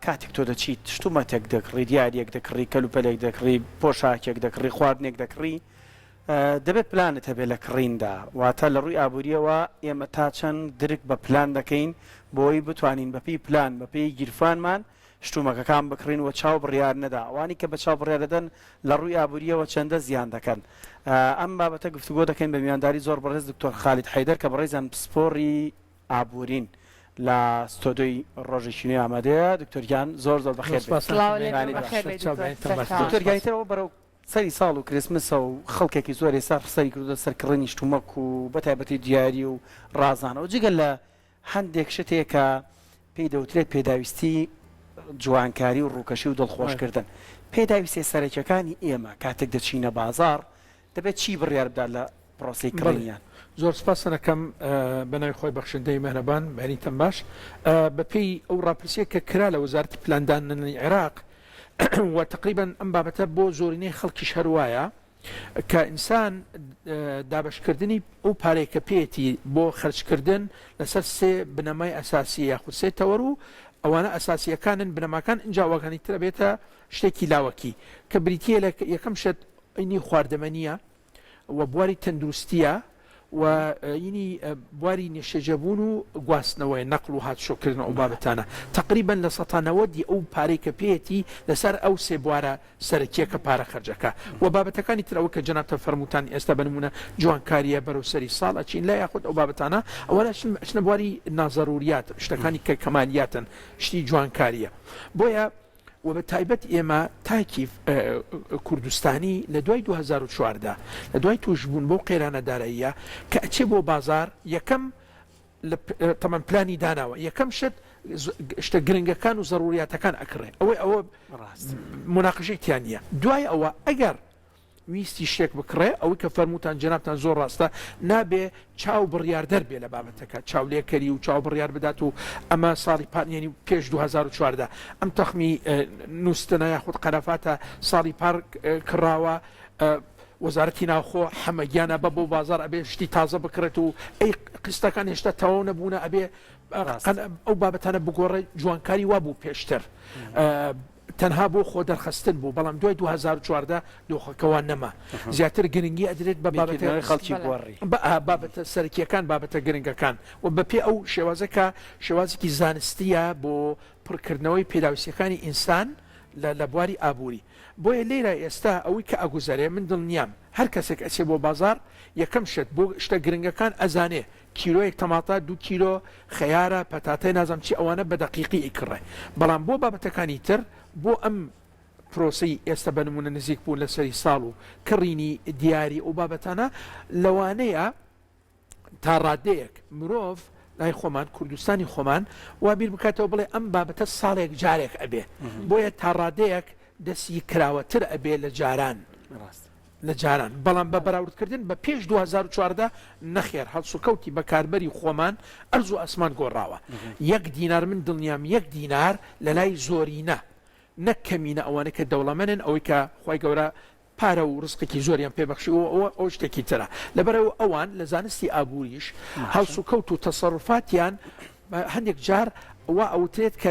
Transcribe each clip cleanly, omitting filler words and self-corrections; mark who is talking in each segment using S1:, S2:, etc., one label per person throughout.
S1: کاتێک تۆ دەچیت شتومەتێک دەکڕی، دیارییەک دەکڕی، کەلوپەلێک دەکڕی، پۆشاکێک دەکڕی، خواردنێک دەکڕی، دەبێت پلانت هەبێت لە کڕیندا، واتە لە ڕووی ئابوورییەوە ئێمە تا چەند درک بە پلان دەکەین بۆی بتوانین بەپێی پلان، بەپێی گیرفانمان شتومەکەکان بکڕین و چاو بڕیار نەدا، ئەوانەی کە بە چاو بڕیار دەدەن لە ڕووی ئابوورییەوە چەندە زیان دەکەن؟ ئەم بابەتە گفتوگۆ دەکەین بە میوانداری زۆر بەڕێز دکتۆر خالید حەیدەر کە بەڕێزیان پسپۆڕی ئابوورین لە ستۆدیۆی ڕۆژێکی نوێ ئامادەیە. دکتۆر گیان زۆر زۆر بەخێر بێیت.
S2: سڵاو لێت بەخێر بێیت دکتۆر.
S1: دکتۆر گیانی تر ئەوە بەرەو سەری ساڵ و کریسمسە و خەڵکێکی زۆر ئێستا سەری کردووەتە سەر کڕینی شتومەک و بەتایبەتی دیاری و ڕازانەوە جگە لە هەندێک شت هەیە کە پێی دەوترێت پێداویستی جوانکاری و ڕووکەشی و دڵخۆشکردن. پێداویستیە سەرەکیەکانی ئێمە کاتێک دەچینە بازاڕ دەبێت چی بڕیار بدات لە پرۆسەی
S3: بەڵێ
S1: کڕینیان؟
S3: زۆر سپاستان ئەکەم بە ناوی خوای بەخشندەی مێهرەبان بەیانیتان باش بە پێی ئەو ڕاپرسیە کە کرا لە وەزارەتی پلاندانانی عێراق و تەقریبەن ئەم بابەتە بۆ زۆرینەی خەڵکیش هەر وایە کە ئینسان دابەشکردنی ئەو پارەی کە پێیەتی بۆ خەرجکردن لەسەر سێ بنەمای ئەساسی یاخود سێ تەوەر و ئەوانە ئەساسیەکانن بنەماکان ئینجا ئەوەکانی ترە بێتە شتێکی لاوەکی کە بریتە لە یەکەم شت ینی خواردەمەنیە و بواری تەندروستیە و ینی بواری نیشتەجێبوون و گواستنەوەیە، نەقڵ و هاتوچۆکردن ئەو بابەتانە تەقریبەن 90% ی ئەو پارەی کە پێیەتی لەسەر ئەو سێ بوارە سەرەکیە کە پارە خەرج ئەکا و بابەتەکانی تر ئەوە کە جەنابتان فەرمووتان ئێستا بە نموونە جوانکاریە بەرەو سەری ساڵ ئەچین لە یاخود ئەو بابەتانە ئەوانە ئەچنە بواری نازەروریات شتەکانی کە کەمالیاتن شتی جوانکاریە بۆیە و بە تایبەت ئێمە تاکی کوردستانی لە دوای 2014 لە دوای تووشبوون بەو قەیرانە داراییە کە ئەچێ بۆ بازار یەکەم تەمان پلانی داناوە یەکەم شت شتە گرنگەکان و زەروریاتەکان ئەکڕێ ئەوەی ئەوە مناقشەی تیا نییە دوای ئەوە ئەگەر ویستی شتێک بکڕێ، ئەوەی کە فەرمووتان جەنابتان زۆر ڕاستە، نابێ چاو بڕیاردەر بێ لە بابەتەکە، چاولێکەری و چاو بڕیار بدات و ئەمە ساڵی پار یانی پێش 2014 ئەم تەخمی نووستنە یاخود قەرەفاتە ساڵی پار کڕاوە، وەزارەتی ناوخۆ حەمە گیانە بە بۆ بازاڕ ئەبێ شتی تازە بکڕێت و ئەی قیستەکان هێشتا تەواو نەبوونە ئەبێ ئەو بابەتانە بگۆڕێ، جوانکاری وابوو پێشتر. تەنها بۆ خۆدەرخستن بوو، بەڵام دوای 2014 دۆخەکە وا نەما، زیاتر گرنگی ئەدرێت بە بابەتە
S1: بیرکردنەوەی خەڵکی گۆڕی.
S3: بابەتە سەرەکییەکان، بابەتە گرنگەکان و بەپێی ئەو شێوازە کە شێوازێکی زانستییە بۆ پڕکردنەوەی پێداویستییەکانی ئینسان لە لە بواری ئابووری. بۆیە لێرە ئێستا ئەوەی کە ئەگوزەرێ من دڵنیام هەر کەسێک ئەچێ بۆ بازاڕ یەکەم شت بۆ شتە گرنگەکان ئەزانێ کیلۆیەک تەماتە، دوو کیلۆ خەیارە، پەتاتەی نازانم چی ئەوانە بە دەقیقی ئەیکڕێ. بەڵام بۆ بابەتەکانی تر بۆ ئەم پرۆسەی ئێستا بە نموونە نزیک بوون لە سەری ساڵ و کڕینی دیاری ئەو بابەتانە لەوانەیە تا ڕادەیەک مرۆڤ لای خۆمان کوردستانی خۆمان وا بیر بکاتەوە بڵێ ئەم بابەتە ساڵێک جارێک ئەبێ بۆیە تا ڕادەیەک دەستی کراوەتر ئەبێ لە جاران. لە جاران، بەڵام بە بەراوردکردن بە پێش 2014 نەخێر هەڵسوکەوتی بەکاربەری خۆمان ئەرز و ئاسمان گۆڕاوە. یەک دینار من دڵنیام یەک دینار لەلای زۆرینە نەک کەمینە ئەوانەی کە دەوڵەمەنن ئەوەی کە خوای گەورە پارە و ڕزقێکی زۆریان پێ بەخشیوە ئەوە ئەوە شتێکی ترە لەبەرئەوە ئەوان لە زانستی ئابووریش هەڵسوکەوت و تەسەروفاتیان هەندێک جار وا ئەوترێت کە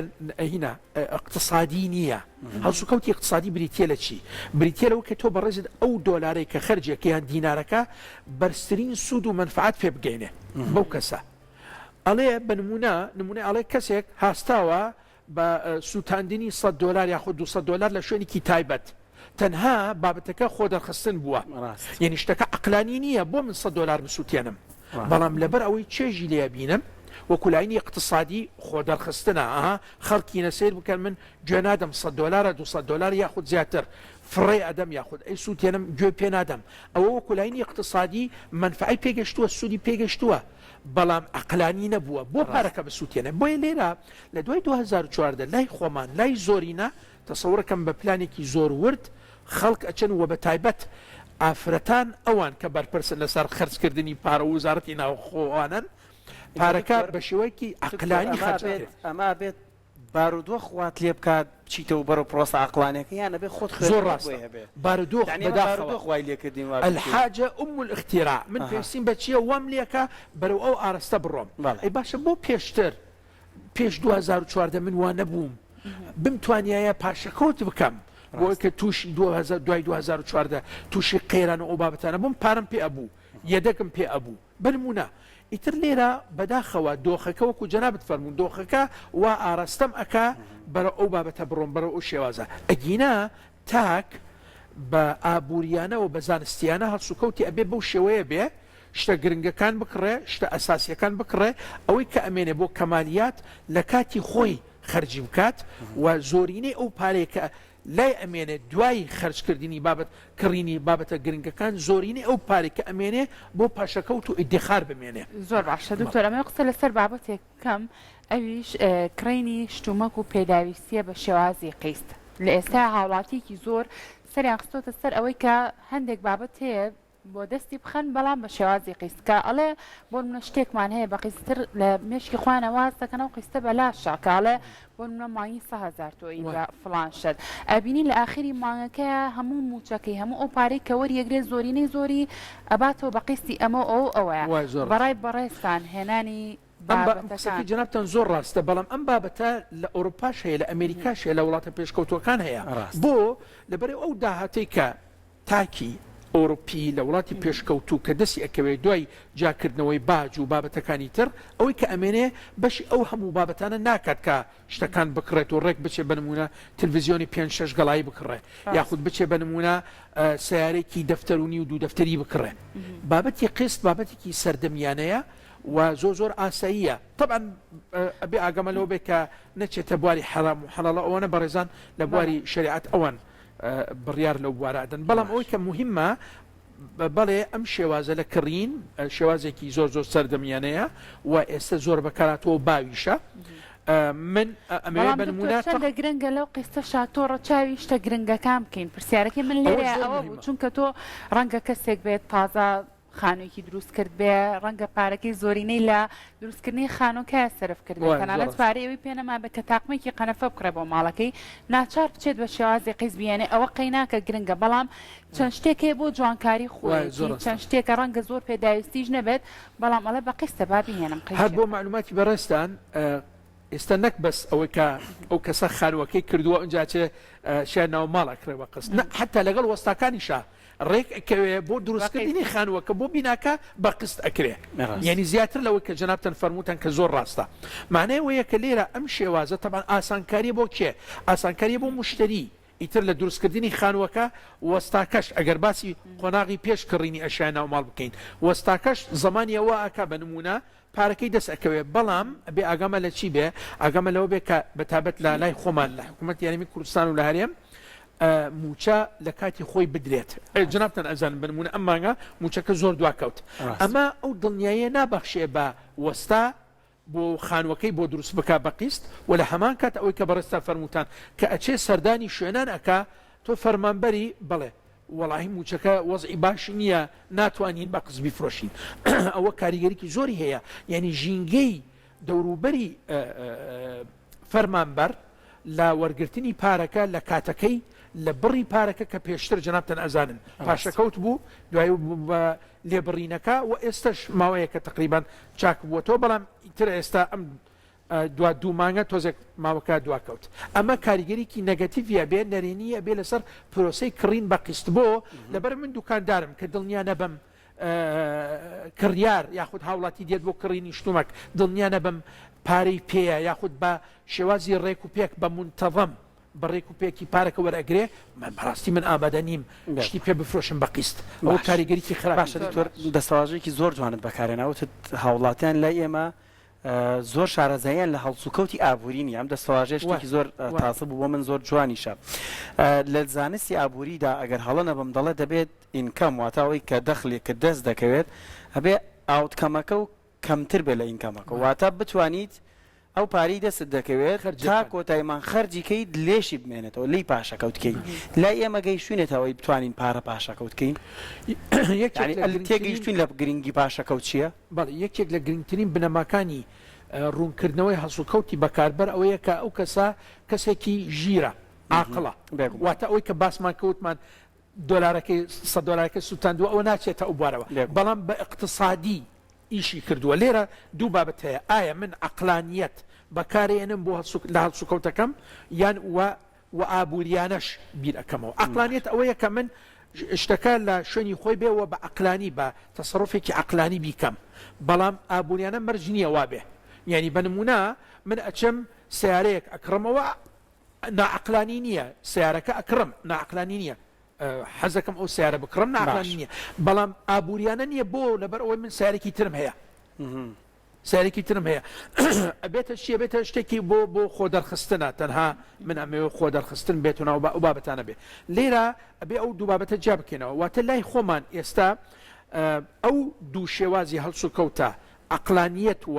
S3: هینا اقتصادی نییە هەڵسوکەوتی اقتصادی بریتە لە چی بریتە لەوە کە تۆ بەڕێزت ئەو دۆلارەی کە خەرجێکە یان دینارەکە بەرزترین سوود و مەنفعەت پێ بگەینێ بەو کەسە ئەڵێ بە نمونە نمونە ئەڵێ کەسێک هاستاوە بە سوتاندنی 100 دۆلار یاخود 200 دۆلار لە شوێنێکی تایبەت تەنها بابەتەکە خۆدەرخستن بووە یعنی شتەکە عەقلانی نییە بۆ من 100 دۆلار بسووتێنم بەڵام لەبەر ئەوەی چێژی لێ بینم وەکو لاینی اقتصادی خۆدەرخستنە ئەها خەڵکینە سەیر بکەن من گوێ نادەم 100 دۆلارە 200 دۆلار یاخود زیاتر فڕێ ئەدەم یاخود ئەی سووتێنم گوێ پێ نادەم ئەوە وەکو لاینی اقتصادی مەنفعەی پێگەشتووە سوودی پێگەشتووە بەڵام عەقلانی نەبووە بۆ پارەکە بسووتێنێ بۆیە لێرە لە دوای 2014 لای خۆمان لای زۆرینە تەسەورەکەم بە پلانێکی زۆر ورد خەڵک ئەچن وە بە تایبەت ئافرەتان ئەوان کە بەرپرسن لەسەر خەرج کردنی پارە و وزارەتی ناوخۆ ئەوانەن پارەکە بە شێوەیەکی عەقلانی خەرج ئەکرێت.
S1: ئەمە ئەبێت بارودۆخ وات لێ بکات بچیتەوە بەرەو پرۆسە عەقڵانیەکە یان ئەبێ خۆت
S3: زۆر
S1: خوێندنەوەت
S3: ڕاستە
S1: بۆی هەبێ
S3: بارودۆخ
S1: یانی ئێمە
S3: بەداخەوە
S1: بارودۆخ وای لێ کردین وا بیرکەینەوە.
S3: الحاجە ام الاختراع من پێویستیم بە چیە وام لێکە بەرەو ئەو ئاراستە بڕۆم
S1: بەڵێ.
S3: ئەی باشە بۆ پێشتر پێش 2014 من وا نەبووم. بمتوانیایە پاشەکەوت بکەم بۆ کە تووشی دوای 2014 تووشی قەیران و ئەو بابەتانە بووم پارەم پێ ئەبوو یەدەگم پێ ئەبوو بەنمونە ئیتر لێرە بەداخەوە دۆخەکە وەکو جەنابت فەرموون دۆخەکە وا ئاراستەم ئەکا بەرەو ئەو بابەتە بڕۆم بەرەو ئەو شێوازە ئەگینا تاک بە ئابووریانە و بە زانستیانە هەڵسوکەوتی ئەبێ بەو شێوەیە بێ شتە گرنگەکان بکڕێ شتە ئەساسیەکان بکڕێ ئەوەی کە ئەمێنێ بۆ کەمالیات لە کاتی خۆی خەرجی بکات و زۆرینەی ئەو پارەیە کە لای ئەمێنێ دوای خەرج کردنی بابەت کڕینی بابەتە گرنگەکان زۆرینەی ئەو پارەی کە ئەمێنێ بۆ پاشەکەوت و ئیدیخار بمێنێ.
S2: زۆر باشە دکتۆر ئەمەوێ قسە لەسەر بابەتێک بکەم ئەویش کڕینی شتومەک و پێداویستیە بە شێوازی قیست لە ئێستا هاوڵاتیەکی زۆر سەریان خستۆتە سەر ئەوەی کە هەندێک بابەت هەیە بۆ دەستی بخەن بەڵام بە شێوازی قیست کە ئەڵێ بۆ نمونە شتێکمان هەیە بە قیستتر لە مێشکی خۆیانە واز دەکەن ئەو قیستە بەلاشە کە ئەڵێ بۆ نمونە مانگی 100 هەزار تۆی بە فڵان شت ئەبینی لە ئاخری مانگەکەیا هەموو موچەکەی هەموو ئەو پارەی کە وەریەگرێ زۆرینەی زۆری ئەباتەوە بە قیستی ئەمە و ئەو و ئەوەیە
S3: وای زۆر ڕاستە.
S2: بەڕای بەڕێزتان هێنانی
S3: ئەم با قسەکەی
S2: بابەتەکان.
S3: جەنابتان زۆر ڕاستە بەڵام ئەم بابەتە لە ئەوروپاش هەیە لە ئەمێریکاش هەیە لە وڵاتە پێشکەوتووەکان هەیە
S1: ڕاستە.
S3: بۆ؟ لەبەرئ ئەو داهاتەی کە تاکی ئەوروپی لە وڵاتی پێشکەوتوو کە دەستی ئەکەوێ دوای جیاکردنەوەی باج و بابەتەکانی تر ئەوەی کە ئەمێنێ بەشی ئەو هەموو بابەتانە ناکات کە شتەکان بکڕێت و ڕێک بچێ بە نموونە تلفزیۆنی پێنج شەش گەڵایی بکڕێ یاخود بچێ بە نموونە سەیارەیەکی دەفتەر و نیو دوو دەفتەری بکڕێ بابەتی قیست بابەتێکی سەردەمیانەیە و زۆر زۆر ئاساییە تەبعەن ئەبێ ئاگامان لەوە بێ کە نەچێتە بواری حەرام و حەڵاڵە ئەوانە بەڕێزان لە بواری شەریعەت ئەوان بڕیار لەو بوارە ئەدەن بەڵام ئەوەی کە موهیمە بەڵێ ئەم شێوازە لە کڕین شێوازێکی زۆر زۆر سەردەمیانەیە و ئێستا زۆر بەکاراتەوە باویشە من ئەمەوێ
S2: بەڵام
S3: بە
S2: دکتۆر
S3: نمونە تەق
S2: چەندە گرنگە لەو قیستەشا تۆ ڕەچاوی شتە گرنگەکان بکەین پرسیارەکەی من
S3: ئەوە
S2: لێرەیا
S3: زۆر
S2: ئەوە بوو
S3: موهیمە
S2: چونکە تۆ ڕەنگە کەسێک بێت تازە خانوویەکی دروست کردبێ، ڕەنگە پارەکەی زۆرینەی لە دروستکردنی خانووەکەیا سەرف کردبێ،
S3: وایە زۆر
S2: تەنانەت
S3: ڕاستە.
S2: پارەی ئەوەی پێ نەمابێ کە تاقمێکی قەنەفە بکڕێ بۆ ماڵەکەی، ناچار بچێت بە شێوازی قیست بیهێنێ، ئەوە قەیناکە گرنگە، بەڵام چەند شتێک هەیە بۆ جوانکاری
S3: وایە زۆر
S2: خۆیەتی،
S3: ڕاستە.
S2: چەند شتێکە ڕەنگە زۆر پێداویستیش نەبێت، بەڵام ئەڵێ بە قیستە با بیهێنم
S3: هەر بۆ
S2: قەیچێکە.
S3: مەعلوماتی بەڕێزتان ئێستا نەک بەس ئەوەی کە ئەو کەسە خانووەکەی کردووە ئینجا ئەچێ شیان ناو ماڵ ئەکڕێ بە قست، نا حەتا لەگەڵ وەستاکانیشا ڕێک ئەکەوێ بۆ دروستکردنی خانووەکە بۆ بیناکە بە قست ئەکرێ یانی زیاتر لەوەی کە جەنابتان فەرمووتان کە زۆر ڕاستە مانای ئەوەیە کە لێرە ئەم شێوازە تەبعەن ئاسانکاریە بۆ کێ ئاسانکاریە بۆ موشتەری ئیتر لە دروستکردنی خانووەکە وەستاکەش ئەگەر باسی قۆناغی پێش کڕینی ئەشیای ناوماڵ بکەین وەستاکەش زەمانی ئەوە ئەکا بە نموونە پارەکەی دەست ئەکەوێ بەڵام ئەبێ ئاگامان لە چی بێ ئاگامان لەوە بێ کە بە تابەت لە لای خۆمان لە حکوومەتی هەرێمی کوردستان و لە هەرێم مووچە لە کاتی خۆی بدرێت جنابتان ئەزانن بە نموونە ئەم مانگە مووچەکە زۆر دواکەوت ئەمە ئەو دڵنیاییە نابەخشێ بە وەستا بۆ خانووەکەی بۆ دروست بکا بە قیست و لە هەمان کات ئەوەی کە بەڕێزتان فەرمووتان کە ئەچێ سەردانی شوێنان ئەکا تۆ فەرمانبەری بەڵێ وەڵاهی مووچەکە وەزعی باشی نییە ناتوانین بە قست بیفرۆشین ئەوە کاریگەریی زۆری هەیە یعنی ژینگەی دەوروبەری فەرمانبەر لە وەرگرتنی پارەکە لە کاتەکەی لە بڕی پارەکە کە پێشتر جەنابتان ئەزانن پاشەکەوت بوو دوای بە لێبڕینەکە و ئێستش ماوەیەکە تقریبان چاک بووەتەوە بەڵام ئیتر ئێستا ئەم دوا دوو مانگە تۆزێک ماوەکە دواکەوت ئەمە کاریگەریکی نەگەتیڤی ئەبێ نەرێنی ئەبێ لەسەر پرۆسەی کڕین بە قیست بۆ لەبەر من دوکاندارم کە دڵنیا نەبم کڕیار یاخود هاوڵاتی دێت بۆ کڕینی شتومەک دڵنیا نەبم پارەی پێیە یاخود بە شێوازی ڕێک و پێک بە مونتەظەم بە ڕێک و پێکی پارەکە وەرئەگرێ من بەڕاستی من ئامادە نیم شتی پێ بفرۆشم بە قیست ئەوە کاریگەریی خراپی
S1: باشە دکتۆر دەستەواژەیەکی زۆر جوانت بەکارهێنا وتت هاوڵاتیان لای ئێمە زۆر شارەزاییان لە هەڵسوکەوتی ئابووری نییە، ئەم دەستەواژەیە شتێکی زۆر تازە بوو بۆ من زۆر جوانیشە. لە زانستی ئابووریدا ئەگەر هەڵە نەبم دەڵێ دەبێت income واتە ئەوەی کە دەخلێک کە دەست دەکەوێت ئەبێ outcome ەکە و کەمتر بێت لە income ەکە واتە بتوانیت ئەو پارەی دەستت دەکەوێت تا کۆتایی مانگ خەرجی کەیت لێشی بمێنێتەوە لێی پاشەکەوت کەی لای ئێمە گەیشتوینەتە ئەوەی بتوانین پارە پاشەکەوت کەین یانی تێگەیشتوین لە گرنگی پاشەکەوت چییە؟
S3: بەڵێ، یەکێک لە گرنگترین بنەماکانی ڕوونکردنەوەی هەڵسوکەوتی بەکاربەر ئەوەیە کە ئەو کەسە کەسێکی ژیرە، عاقڵە، واتە ئەوەی کە باسمان کرد وتمان دۆلارەکەی سەد دۆلارەکەی سووتاندووە ئەوە ناچێتە ئەو بوارەوە، بەڵام بە ئیقتسادی ئیشی کردووە. لێرە دوو بابەت هەیە، ئایا من عەقڵانیەت. بەکارێنم بۆ لە هەڵسوکەوتەکەم یان وە وە ئابووریانەش بیر ئەکەمەوە. عەقلانیەت ئەوەیە کە من شتەکە لە شوێنی خۆی بێ وە بە عەقلانی بە تەسەروفێکی عەقلانی بیکەم بەڵام ئابووریانە مەرج نییە وابێ یانی بە نموونە من ئەچم سەیارەیەک ئەکڕمەوە ناعەقلانی نییە سەیارەکە ئەکڕم ناعەقلانی نییە حەزەکەم ئەو سەیارە بکڕم ناعەقلانی نییە بەڵام ئابووریانە نییە بۆ لەبەر ئەوەی من سەیارێکی ترم هەیە. سەیارێکی ترم هەیە ئەبێتە چی ئەبێتە شتێکی بۆ بۆ خۆ دەرخستنە تەنها من ئەمەوێ خۆ دەرخستن بێت و ناو ئەو بابەتانە بێ لێرە ئەبێ ئەو دوو بابەتە جیا بکەینەوە واتە لای خۆمان ئێستا ئەو دوو شێوازی هەڵسوکەوتە عەقلانیەت و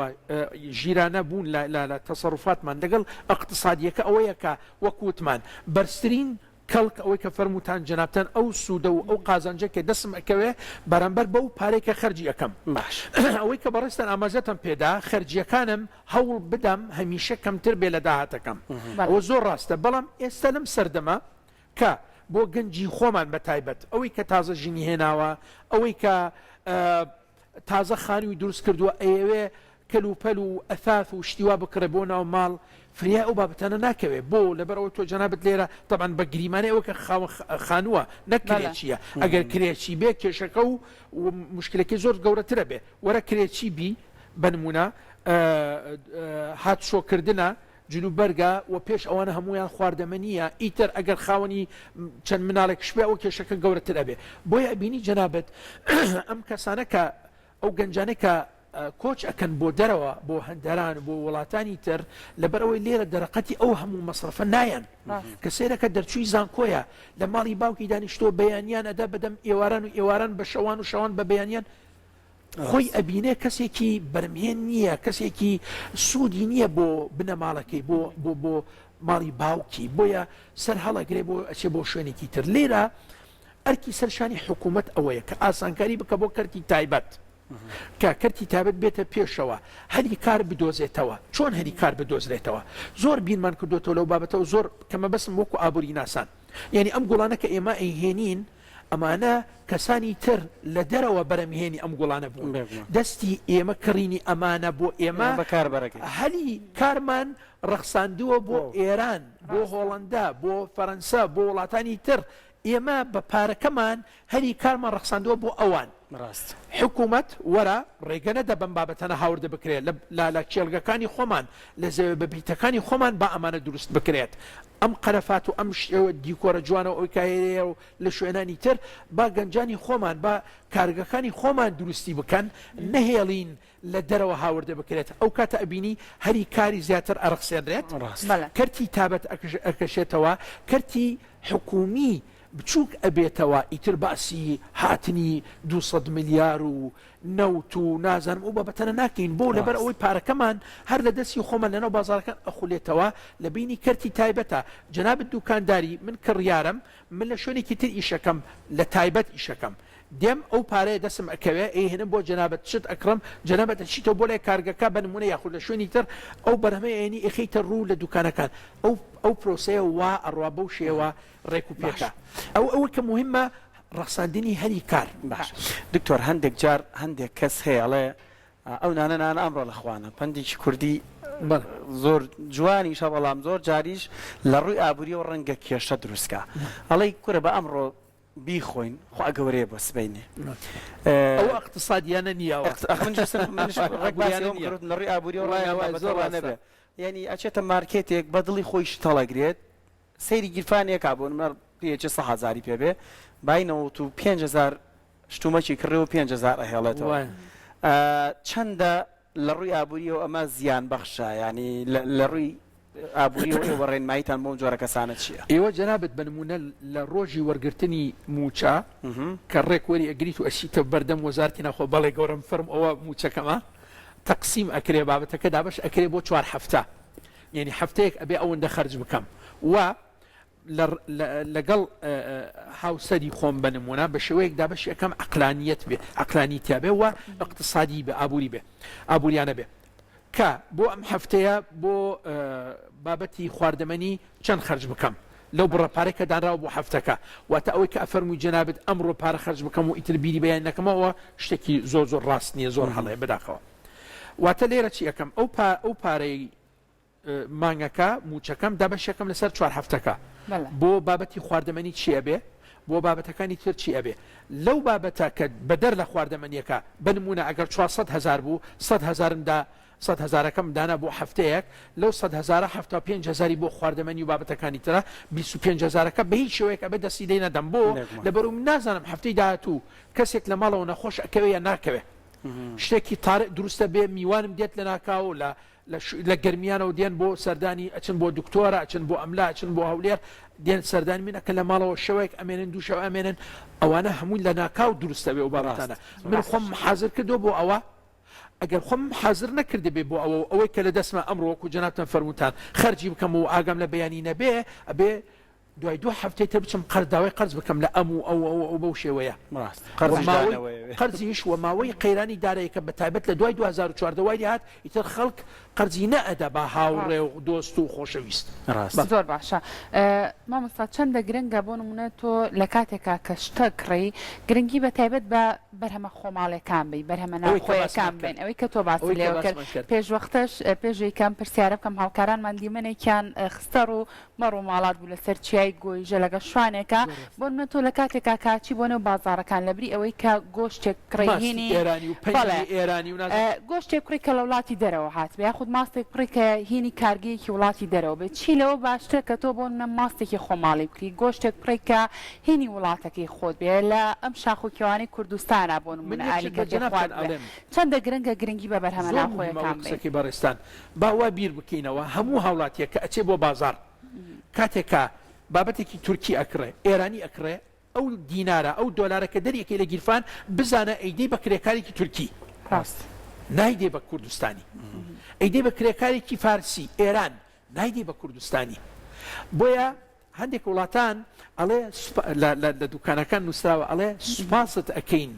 S3: ژیرانە بوون لە لە تەسەروفاتمان لەگەڵ ئەقتسادیەکە ئەوەیە کە وەک وتمان بەرزترین کەڵک ئەوەی کە فەرمووتان جەنابتان ئەو سوودە و ئەو قازانجە کە دەسم ئەکەوێ بەرامبەر بەو پارەی کە خەرجی ئەکەم.
S1: باش.
S3: ئەوەی کە بەڕێزتان ئاماژەتان پێدا خەرجیەکانم هەوڵ بدەم هەمیشە کەمتر بێ لە داهاتەکەم. ئەوە زۆر ڕاستە بەڵام ئێستا لەم سەردەمە کە بۆ گەنجی خۆمان بە تایبەت ئەوەی کە تازە ژنی هێناوە ئەوەی کە تازە خانووی دروست کردووە ئەیەوێ کەل و پەل و ئەثاث و شتی وا بکڕێ بۆ ناو ماڵ فریای ئەو بابەتانە ناکەوێ بۆ لەبەر ئەوەی تۆ جەنابت لێرە تەبعەن بە گریمانەی ئەوە کە خاوەن خانووە نەک کرێچییە ئەگەر کرێچی بێ کێشەکە و موشکلەکەی زۆر گەورەترە بێ وەرە کرێچی بی بە نموونە هاتوچۆکردنە جلوبەرگە و پێش ئەوانە هەموویان خواردەمەنییە، ئیتر ئەگەر خاوەنی چەند مناڵێکش بێ ئەوە کێشەکە گەورەتر ئەبێ. بۆیە ئەبینی جەنابت ئەم کەسانە کە ئەو گەنجانەی کە کۆچ ئەکەن بۆ دەرەوە بۆ هەندەران و بۆ وڵاتانی تر لەبەر ئەوەی لێرە دەرەقەتی ئەو هەموو مەسرەفە نایەن کە سەیرەکە دەرچووی زانکۆیە لە ماڵی باوکی دانیشتووە بەیانیان ئەدا بەدەم ئێواران و ئێواران بە شەوان و شەوان بە بەیانیان خۆی ئەبینێ کەسێکی بەرمهێن نییە، کەسێکی سوودی نییە بۆ بنەماڵەکەی، بۆ بۆ بۆ ماڵی باوکی، بۆیە سەر هەڵەگرێ بۆ ئەچێ بۆ شوێنێکی تر. لێرە ئەرکی سەر شانی حکوومەت ئەوەیە کە ئاسانکاری بکە بۆ کەرتی تایبەت، کە کەرتی تایبەت بێتە پێشەوە، هەلی کار بدۆزێتەوە. چۆن هەلی کار بدۆزرێتەوە؟ زۆر بیرمان کردۆتەوە لەو بابەتەوە، زۆر کە مەبەستم وەکوو ئابووریناسان، یانی ئەم گوڵانە کە ئێمە ئەیهێنین، ئەمانە کەسانی تر لە دەرەوە بەرەمهێنی ئەم گوڵانە بوون. دەستی ئێمە کڕینی ئەمانە بۆ ئێمە هەلی کارمان ڕەخساندووە بۆ ئێران، بۆ هۆڵەندا، بۆ فەرەنسا، بۆ وڵاتانی تر. ئێمە بە پارەکەمان هەلی کارمان ڕەخساندووە بۆ ئەوان. حکومەت وەرە ڕێگە نەدە بەم بابەتانە هاوردە بکرێت لە لە کێڵگەکانی خۆمان، لە زەویە بەپیتەکانی خۆمان با ئەمانە دروست بکرێت. ئەم قەرەفات و ئەم شێوە دیکۆرە جوانە و ئەوی کە هەیە و لە شوێنانی تر با گەنجانی خۆمان با کارگەکانی خۆمان دروستی بکەن نەهێڵین لە دەرەوە هاوردە بکرێت ئەو کاتە ئەبینی هەلی کاری زیاتر ئەڕەخسێنرێت کەرتی تابەت ئەکەشێتەوە کەرتی حکومی بچوک ئەبێتەوە ئیتر باسی هاتنی 200 ملیار و نەوت و نازانم ئەو بابەتانە ناکەین بۆ لەبەر ئەوەی پارەکەمان هەر لە دەستی خۆمان لەناو بازاڕەکان ئەخولێتەوە لە بینی کەرتی تایبەتە جەنابت دوکانداری من کڕیارم من لە شوێنێکی تر ئیشەکەم لە تایبەت ئیشەکەم دێم ئەو پارەیە دەسم ئەکەوێ ئەیهێنم بۆ جەنابت شت ئەکڕم جەنابت ئەچیتەوە بۆ لای کارگەکە بە نمونە یاخود لە شوێنی تر ئەو بەرهەمەی ئەیەنی ئەخەیتە ڕوو لە دوکانەکان ئەو ئەو پرۆسەیە وا ئەڕوا بەو شێوە ڕێک و پێکە ئەو ئەوە کە موهیمە ڕەخساندنی هەلی کار.
S1: باش دکتۆر هەندێک جار هەندێک کەس هەیە ئەڵێ ئەو نانە نانە ئەمڕۆ لە خوانە پەندێکی کوردی زۆر جوانیشە بەڵام زۆر جاریش لە ڕووی ئابووریەوە ڕەنگە کێشە دروستکا ئەڵێی کورە بە ئەمڕۆ بیخۆین خوا گەورەیە بۆ سبەینێ.
S3: ئەوە ئەقتسادیانە نییە ئەوە.
S1: ڕێک باسی ئەوەم کرد لە ڕووی ئابووریەوە ڕەنگە ئەم بابەتە وا نەبێ یانی ئەچێتە مارکێتێک بە دڵی خۆی شت هەڵەگرێت سەیری گیرفانێک کا بۆ نمونە پێیەکی سەهەزاری پێ بێ بای 95 هەزار شتومەکی کڕی و 5000 ئەهێڵێتەوە چەندە لە ڕووی ئابووریەوە ئەمە زیان بەخشە ینی لە ڕووی ئابووریەوە ئێوە ڕێنماییتان بۆم جۆرە کەسانە چییە؟
S3: ئێوە جەنابت بە نموونە لە ڕۆژی وەرگرتنی مووچە کە ڕێک وەری ئەگریت و ئەچیتە بەردەم وەزارەتی ناوخۆ بەڵێ گەورەم فەرموو ئەوە مووچەکەمە تەقسیم ئەکرێ بابەتەکە دابەش ئەکرێ بۆ چوار هەفتە یانی هەفتەیەک ئەبێ ئەوەندە خەرج بکەم و لەگەڵ هاوسەری خۆم بە نمونە بە شێوەیەک دابەشی ئەکەم عەقلانیەت بێ عەقلانی تیا بێ و ئیقتسادی بێ ئابووری بێ ئابووریانە بێ کە بۆ ئەم هەفتەیە بۆ بابەتی خواردەمەنی چەند خەرج بکەم لەو بڕە پارەی کە دانراوە بۆ هەفتەکە واتە ئەوەی کە ئەفەرمووی جەنابت ئەمڕۆ پارە خەرج بکەم و ئیتر بیری بەیانی نەکەمەوە شتێکی زۆر زۆر ڕاست نییە زۆر هەڵەیە بەداخەوە واتە لێرە چی ئەکەم ئەو پا ئەو پارەی. مانگەکە مووچەکەم دابەشەکەم لەسەر چوار هەفتەکە بۆ بابەتی خواردەمەنی چی ئەبێ بۆ بابەتەکانی تر چی ئەبێ لەو بابەتە کە بەدەر لە خواردەمەنیەکە بە نمونە ئەگەر 400 هزار بوو 100 هزارم دا 100 هزارەکەم دانا بۆ هەفتەیەک لەو 100 هزارە 75 هزاری بۆ خواردەمەنی و بابەتەکانی ترە 25 هزارەکە بە هیچ شێوەیەک ئەبێ دەستی لێ نەدەم بۆ لەبەرو من نازانم هەفتەی داهاتوو کەسێک لە ماڵەوە نەخۆش ئەکەوێ یان ناکەوێ شتێکی تارئ دروستە بێ میوانم دێت لە ناکاو لە لە گەرمیانەوە دێن بۆ سەردانی ئەچن بۆ دکتۆرە ئەچن بۆ ئەملا ئەچن بۆ هەولێر دێن سەردانی من ئەکەن لە ماڵەوە شەوێک ئەمێنن دوو شەو ئەمێنن ئەوانە هەمووی لە ناکاو دروستە بێ و بابەتانە من خۆم حازر کردو بۆ ئەوە ئەگەر خۆم حازر نەکردبێ بۆ ئەوە و ئەوەی کە لە دەستمە ئەمڕۆ وەکو جەنابتان فەرمووتان خەرجی بکەم و ئاگام لە بەیانی نەبێ ئەبێ دوای دوو هەفتەی تر بچم قەرز داوای قەرز بکەم لە ئەم و ئەو و ئەو و ئەو بەو شێوەیە.
S1: ڕاست
S3: و
S1: قەرزیش
S3: ماوەی
S1: دانەوەیەوێ.
S3: قەرزیش و ماوەی قەیرانی دارایی کە بە تایبەت لە دوای 2014 وای لێهات ئیتر خەڵک قەرزی نەئەدا بە هاوڕێ و دۆست و خۆشەویست.
S1: ڕاست.
S3: بەڵێ.
S2: زۆر باشە مامۆستا چەندە گرنگە بۆ نمونە تۆ لە کاتێکا کە شتە کڕی گرنگی بە تایبەت بە بەرهەمە خۆماڵیەکان بی بەرهەمە
S3: ئەوەی کە باسمان
S2: ناوخۆیەکان
S3: کرد.
S2: بین ئەوەی کە تۆ باست
S3: ئەوەی کە
S2: لێوە کرد
S3: باسمان کرد.
S2: پێش وەختەش پێش ئەوەی کە ئەم پرسیارە بکەم هاوکارانمان دیمەنێکیان خستە ڕوو مەڕ و ماڵات بوو لەسەر چیای گۆیژە لەگەڵ شوانێکا، بۆ نمونە تۆ لە کاتێکا کە ئەچی بۆ نێو بازاڕەکان لەبری ئەوەی کە گۆشتێک بکڕی
S3: ماستی
S2: هینی
S3: ئێرانی و
S2: بەڵێ
S3: پەنیری ئێرانی و نازانم.
S2: گۆشتێک بکڕی کە لە وڵاتی دەرەوە هاتبێ یاخود ماستێک بکڕی کە هینی کارگەیەکی وڵاتی دەرەوە بێ چی لەوە باشترە کە تۆ بۆ نمونە ماستێکی خۆماڵی بکری گۆشتێک بکڕی کە هینی وڵاتەکەی خۆت بێ لە ئەم شاخ و کێوانەی کوردستانا بۆ
S3: من
S2: نمونە
S3: یەک شت بە
S2: ئالیکەکەی
S3: جەنابتان
S2: خواردبێ
S3: ئەڵێم.
S2: چەندە گرنگە گرنگی بە بەرهەمە
S3: زۆر موهیمە ئەوەی
S2: ناوخۆیەکان بەین.
S3: قسەکەی بەڕێزتان. با وا بیر بکەینەوە هەموو هاوڵاتیەک کە ئەچێ بۆ بازاڕ کاتێک کە بابەتێکی تورکی ئەکڕێ ئێرانی ئەکڕێ ئەو دینارە ئەو دۆلارە کە دەریەکەی لە گیرفان بزانە ئەیدەی بە کرێکارێکی تورکی
S2: ڕاست.
S3: نایدەی بە کوردستانی ئەیدەی بە کرێکارێکی فارسی ئێران نایدەی بە کوردستانی بۆیە هەندێک وڵاتان ئەڵێ لە دوکانەکان نووسراوە ئەڵێ سوپاست ئەکەین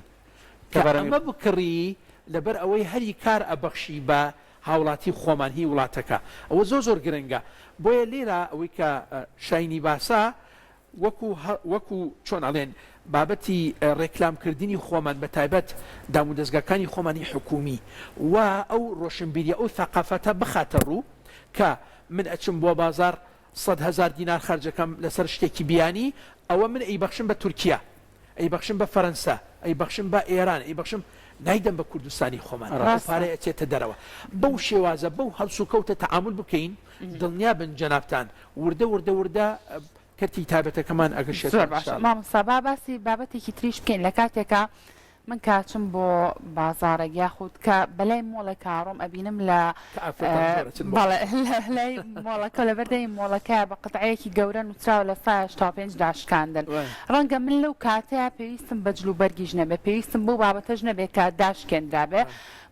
S3: کە ئەمە بکڕی لەبەر ئەوەی هەری کار ئەبەخشی بە هاوڵاتی خۆمان هی وڵاتەکە ئەوە زۆر زۆر گرنگە بۆیە لێرە ئەوەی کە شاینی باسە وەکو وەکو چۆن ئەڵێن بابەتی ڕێکلام کردنی خۆمان بە تایبەت دامودەزگاکانی خۆمانی حکومی و ئەو ڕۆشنبیریە ئەو ثەقافەتە بخاتە ڕوو کە من ئەچم بۆ بازاڕ 100,000 دینار خەرجەکەم لەسەر شتێکی بیانی ئەوە من ئەیبەخشم بە تورکیا ئەیبەخشم بە فەرەنسا ئەیبەخشم بە ئێران ئەیبەخشم نایدەم بە کوردستانی خۆمان ئەو
S2: ڕاستە.
S3: پارەی ئەچێتە دەرەوە بەو شێوازە بەو هەڵسوکەوتە تەعامول بکەین دڵنیابن جەنابتان وردە وردە وردە کەرتی تایبەتەکەمان ئەگەشێتەوە
S2: زۆر
S3: ان
S2: باشە
S3: شاء اللە.
S2: مامۆستا با باسی بابەتێکی تریش بکەین لە کاتێکا من کە ئەچم بۆ بازاڕێک یاخود کە بەلای مۆڵێکا ڕۆم ئەبینم لە
S3: کە ئافرەتان زۆر ئەچن بۆ
S2: بەڵێ لە لای مۆڵەکە لەبەر دەمی مۆڵەکەیا بە قتعەیەکی گەورە نووسراوە 85% داشکاندن ڕەنگە من لەو کاتەیا پێویستم بە جل و بەرگیش نەبێ پێویستم بەو بابەتەش نەبێ کە داشکێنرابێ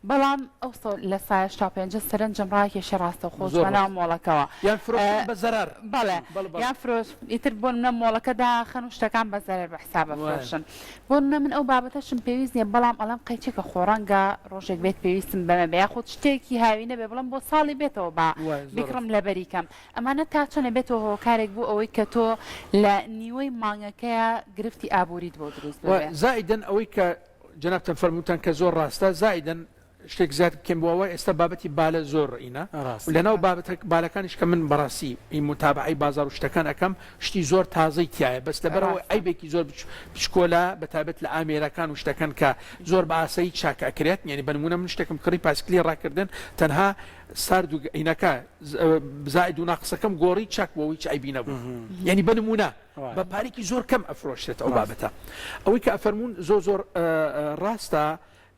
S2: بەڵام ئەو 85% سەرنجم ڕاکێشێ ڕاستەوخۆ
S3: زۆر
S2: چمە ناو
S3: ڕاست.
S2: مۆڵەکەوە.
S3: یان فرۆشتن بە زەرەر.
S2: بەڵێ
S3: بەڵێ بەڵێ.
S2: یان فرۆش ئیتر بۆ نمونە مۆڵەکە داخەن و شتەکان بە زەرەر بە حساب
S3: وایە.
S2: ئەفرۆشن. بۆ نمونە من ئەو بابەتەشم پێویست نیە بەڵام ئەڵێم قەیچێکە خۆ ڕەنگە ڕۆژێک بێت پێویستم بەمە بێ یاخود شتێکی هاوینە بێ بڵێم بۆ ساڵی بێتەوە با
S3: وایە زۆر
S2: بیکڕم
S3: ڕاست.
S2: لەبەری کەم. ئەمانە تا چەند ئەبێتەوە هۆکارێک بۆ ئەوەی کە تۆ لە نیوەی مانگەکەیا گرفتی ئابووریت بۆ دروست
S3: وە
S2: ببێ؟
S3: زائیدەن ئەوەی کە جەنابتان فەرمووتان کە زۆر ڕاستە زائیدەن شتێک زیاد بکەین بۆ ئەوە ئێستا بابەتی بالە زۆر ڕینە
S1: ڕاستە.
S3: و لەناو بابەتە بالەکانیش کە من بەڕاستی ئی موتابەعەی بازاڕ و شتەکان ئەکەم شتی زۆر تازەی تیایە بەس لەبەرئەوەی
S2: ڕاستە.
S3: عەیبێکی زۆر بچکۆلە بەتایبەت لە ئامێرەکان و شتەکان کە زۆر بە ئاسایی چاک ئەکرێت یانی بە نموونە من شتێکم کڕی پاسکلی ڕاکردن تەنها سارد و ئینەکە زائد و ناقسەکەم گۆڕی چاک بووەوە هیچ عەیبی نەبوو یانی بە نموونە بە پارێکی زۆر کەم ئەفرۆشرێت ئەو بابەتە ئەوەی کە ئەفەرموون زۆر زۆر ڕاستە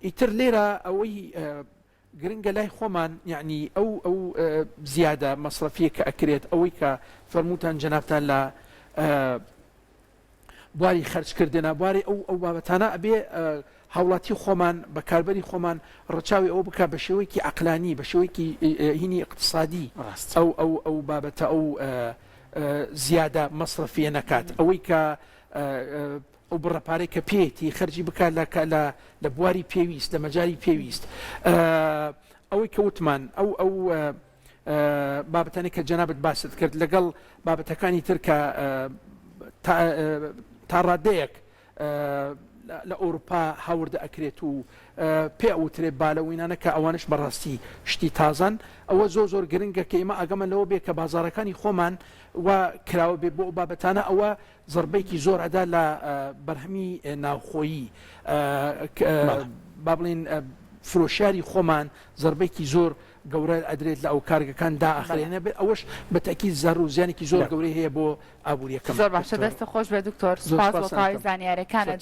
S3: ئیتر لێرە ئەوەی گرنگە لای خۆمان یعنی ئەو ئەو زیادە مەسرەفیە کە ئەکرێت ئەوەی کە فەرمووتان جەنابتان لە بواری خەرجکردنە بواری ئەو ئەو بابەتانە ئەبێ هاوڵاتی خۆمان بەکاربەری خۆمان ڕەچاوی ئەوە بکا بە شێوەیەکی عەقلانی بە شێوەیەکی هینی ئیقتسادی ئەو ئەو ئەو بابەتە ئەو زیادە مەسرەفیە نەکات ئەوەی کە ئەو بڕە پارەی کە پێیەتی خەرجی بکات لە لە لە بواری پێویست لە مەجای پێویست ئەوەی کە وتمان ئەو ئەو بابەتانەی کە جەنابت باست کرد لەگەڵ بابەتەکانی تر کە تا ڕادەیەک. لە ئەوروپا هاوردە ئەکرێت و پێ ئەوترێ بالە وینانە کە ئەوانش بەڕاستی شتی تازەن ئەوە زۆر زۆر گرنگە کە ئێمە ئاگەمان لەوە بێ کە بازارەکانی خۆمان و کراوە بێ بۆ بابەتانە ئەوە زەربەیەکی زۆر ئەدا لە بەرهەمی ناوخۆیی با بڵێین فرۆشیاری خۆمان زەربەیەکی زۆر گەورە ئەدرێت لە ئەو کارگەکان دائەخرێنە بێت ئەوەش بە تەئکید زەرر و زیانێکی زۆر گەورەی هەیە بۆ ئابووریەکەمان.
S2: زۆر باشە دەستت خۆش بێت دکتۆر سوپاس بۆ تەواوی زانیارەکانت.